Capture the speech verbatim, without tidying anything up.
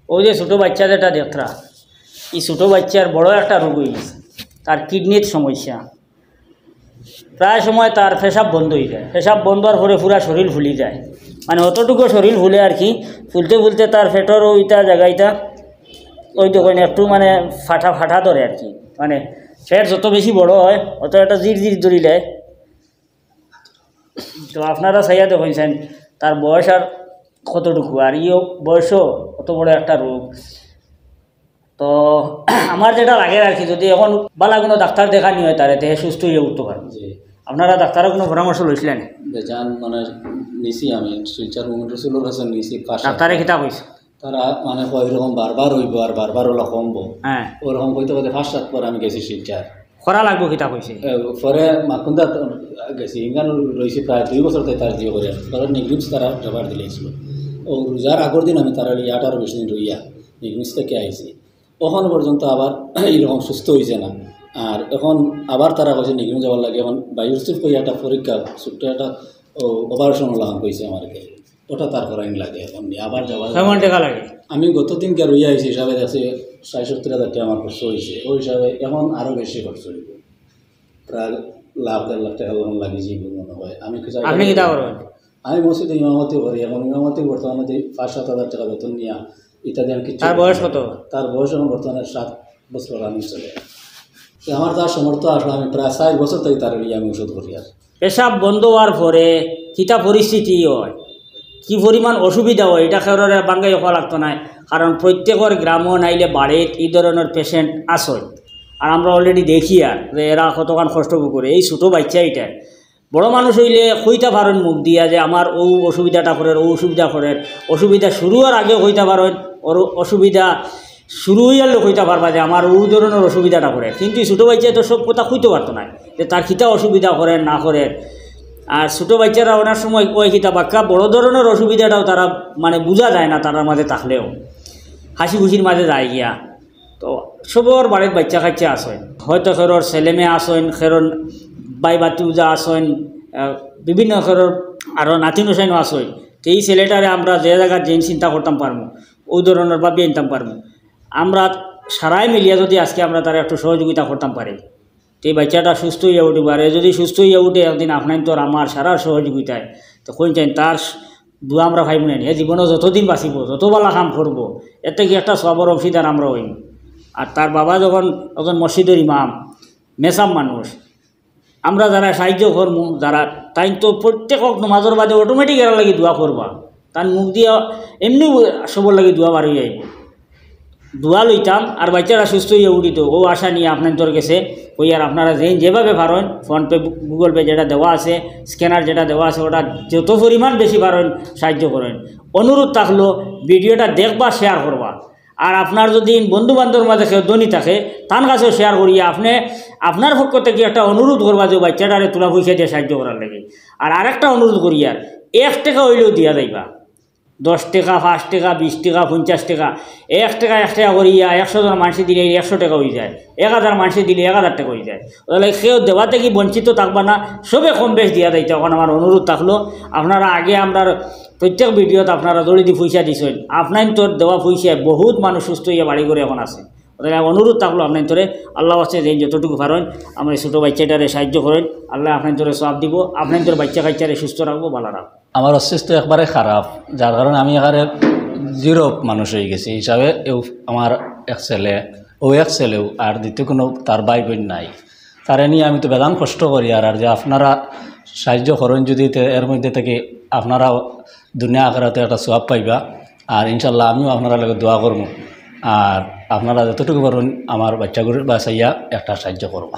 অউ যে ছোটো বাইচ্চা যেটা দেখরা, ই ছোটো বাইচ্চার বড় একটা রোগ অইগেছে, তার কিডনির সমস্যা। প্রায় সময় তার পেশাব বন্ধ অইযায়, পেশাব বন্ধ অওয়ার পরে পুরা শরীর ফুলি যায়, মানে অতটুকু শরীর ফুলে আর কি। ফুলতে ফুলতে তার পেটর অউ ইটা জাগা ইটা, অউ দেখইন একটু মানে ফাটা ফাটা ধরে আর কি, মানে পেট যত বেশি বড় অয় অত একটা জির জির ধরি দেয়। তো আপনারা চাইয়া দেখইন চাইন, তার বয়স আর কতটুকু, আর ইও বয়সও অত বড় একটা রোগ। তো আমার যেটা লাগে আর কি, যদি এখন বালা কোনো ডাক্তার দেখানি অয় তারে, তে হে সুস্থ অইয়া উঠতো পারে। জি। আপনারা ডাক্তারর কোনো পরামর্শ লইছিলা নি? বেজান মানে নিছি আমি, শিলচর মোহাম্মদ রসুলর কাছে নিছি, পাঁচ সাত ডাক্তারে কিতা কইছে? তারা মানে কয়, "এরকম বারবার অইবো আর বারবার অলা কমবো।" হ্যাঁ। ওরকম কইতে কইতে পাঁচ সাত বার আমি গেছি শিলচর। করা লাগবো কিতা কইছে? এ, পরে মাকুন্দা গেছি, ইঙ্গান রইছি প্রায় দুই বছর তাই তার দিয়ে করে। পরে নিগরিমস তারা জবার দিলাইছিল। ও রোজার আগর দিন আমি তারা লইয়া আঠারো বিশ দিন রইয়া নিগরিমস থেকে আইছি। অখন পর্যন্ত আবার এরকম সুস্থ অইছে না। আর এখন আবার তারা কইছে নিগরিমস যাওয়ার লাগি, এখন বায়োপসি কই একটা পরীক্ষা, ছোট্ট একটা, ও, অপারেশন লাগান কইছে আমারে। ওটা তার করাইন লাগে এখন নিয়ে আবার যাওয়া। কেমন টাকা লাগে? আমি গত দিন গিয়া রইয়া আইছি, হিসাবে দেখছি ষাট সত্তর হাজার টাকা আমার খরচ অইছে। ওই হিসাবে এখন আরো বেশি খরচ অইবো, প্রায় লাখ দেড় লাখ টাকা মতন লাগি যাইবো মনে হয়। আমি কিছু আপনি কিতা করবেন? আমি মসজিদে ইমামতি করি, এখন ইমামতি বর্তমানে যে পাঁচ সাত হাজার টাকা বেতন নিয়া ইত্যাদি আমি কিছু তার বয়স কত? তার বয়স এখন বর্তমানে সাত বছর রানিং চলে। তো আমার যা সামর্থ্য আসলে আমি প্রায় চার বছর থেকে তার লইয়া আমি ওষুধ করি আর। পেশাব বন্ধ অওয়ার পরে কিতা পরিস্থিতি অয়, কি পরিমাণ অসুবিধা অয়, ইটা কেউররে বাঙ্গাই কওয়া লাগতো নায়। কারণ প্রত্যেকর গ্রামো নাইলে বাড়িত ই ধরনর পেশেন্ট আছইন। আর আমরা already দেখিয়ার যে এরা কতখান কষ্ট করে। এই ছোটো বাইচ্চা ইটা, বড় মানুষ অইলে কইতা পারইন মুখ দিয়া যে আমার অউ অসুবিধাটা করের, অউ অসুবিধা করের, অসুবিধা শুরু অওয়ার আগে কইতা পারইন, অর অসুবিধা শুরু অইয়ারলে কইতা পারবা যে আমার অউ ধরনর অসুবিধাটা করের। কিন্তু ই ছোটো বাইচ্চায় তো সব কথা কইতো পারতো নায় যে তার কিতা অসুবিধা করের না করের। আর ছোটো বাইচ্চারা অনার সময় কয় কিতা বাক্কা বড় ধরনর অসুবিধাটাও তারা মানে বুঝা যায় না, তারার মাঝে থাকলেও হাসি খুশির মাঝে যায় গিয়া। তো সবর বাড়িত বাইচ্চা কাইচ্চা আছইন, হয়তো কেউরর ছেলে মেয়ে আছইন, কেউরর ভাই ভাতিজা আছইন, আহ, বিভিন্ন কেউরর আরও নাতি নসাইনও আছইন। তো এই ছেলেটারে আমরা যে জাগাত যেইন চিন্তা করতাম পারমু, অউ ধরনর ভাবি আনতাম পারমু। আমরা সারাই মিলিয়া যদি আজকে আমরা তারে একটু সহযোগিতা করতাম পারি, তে বাইচ্চাটা সুস্থ অইয়া উঠিবো। আর এ যদি সুস্থ অইয়া উঠে একদিন, আপনাইনতর আমার সারার সহযোগিতায়, তো কইন চাইন তার দোয়া আমরা পাইমু না নি? হে জীবনো যতদিন বাঁচিবো, যত বালা কাম করবো, এর থাকি একটা সওয়াবর অংশীদার আমরা অইমু। আর তার বাবা যখন একজন মসজিদর ইমাম, মেসাব মানুষ, আমরা যারা সাহায্য করমু, যারা, তাইন তো প্রত্যেক ওয়াক্ত নমাজর বাদে automatic এরার লাগি দোয়া করবা। তান মুখ দিয়া এমনি সবর লাগি দোয়া বার অইয়া আইবো। দোয়া লইতাম, আর বাইচ্চারা সুস্থ অইয়া উঠিতো, অউ আশা নিয়া আপনাইনতর গেছে কইয়ার। আপনারা যেইন যেভাবে পারইন, PhonePe, Google Pay যেটা দেওয়া আছে, scanner যেটা দেওয়া আছে, ওটা যত পরিমাণ বেশি পারইন সাহায্য করইন। অনুরোধ থাকলো, ভিডিওটা দেখবা, share করবা। আর আপনার যদি বন্ধু বান্ধবর মাঝে কেউ ধনী থাকে, তান কাছেও share করিয়া আপনে আপনার পক্ষ থাকি একটা অনুরোধ করবা যে বাইচ্চাটারে থুড়া পয়সা দিয়া সাহায্য করার লাগি। আর আরেকটা অনুরোধ করিয়ার, এক টেকা অইলেও দিয়া যাইবা। দশ টেকা, পাঁচ টেকা, বিশ টেকা, পঞ্চাশ টেকা, এক টেকা, এক টেকা করিয়া একশো জন মানষে দিলে একশো টেকা অইযায়, এক হাজার মানষে দিলে এক হাজার টেকা অইযায়। অউ লাগি কেউ দেওয়া থাকি বঞ্চিত থাকবা না, সবে কম বেশ দিয়া যাইতা। অখন আমার অনুরোধ থাকলো, আপনারা আগে আমরার প্রত্যেক ভিডিওত আপনারা জড়ি দি পয়সা দিছইন, আপনাইনতর দেওয়া পয়সায় বহুত মানুষ সুস্থ অইয়া বাড়ি ঘরে অখন আছে। অতএব অনুরোধ থাকলো আপনাইনতরে, আল্লাহ আছে যেইন যতটুকু পারইন, আমার এই ছোটো বাইচ্চাটারে সাহায্য করইন, আল্লায় আপনাইনতরে সওয়াব দিবো, আপনাইনতর বাইচ্চা কাইচ্চারে সুস্থ রাখবো, বালা রাখবো। আমার অস্তিত্ব একবারে খারাপ, যার কারণে আমি একেবারে zero মানুষ অইগেছি। হিসাবে এউ আমার এক ছেলে, অউ এক ছেলেউ, আর দ্বিতীয় কুনু তার ভাই বইন নাই। তারে নিয়া আমি তো বেজান কষ্ট করি। আর, আর যে আপনারা সাহায্য করইন যদি, তে এর মধ্যে থাকি আপনারা দুনিয়া আখেরাতে একটা সওয়াব পাইবা। আর ইনশাল্লাহ আমিও আপনারার লাগি দোয়া করমু। আর আপনারা যতটুকু পারইন আমার বাইচ্চাগুরে বাঁচাইয়া একটা সাহায্য করবা।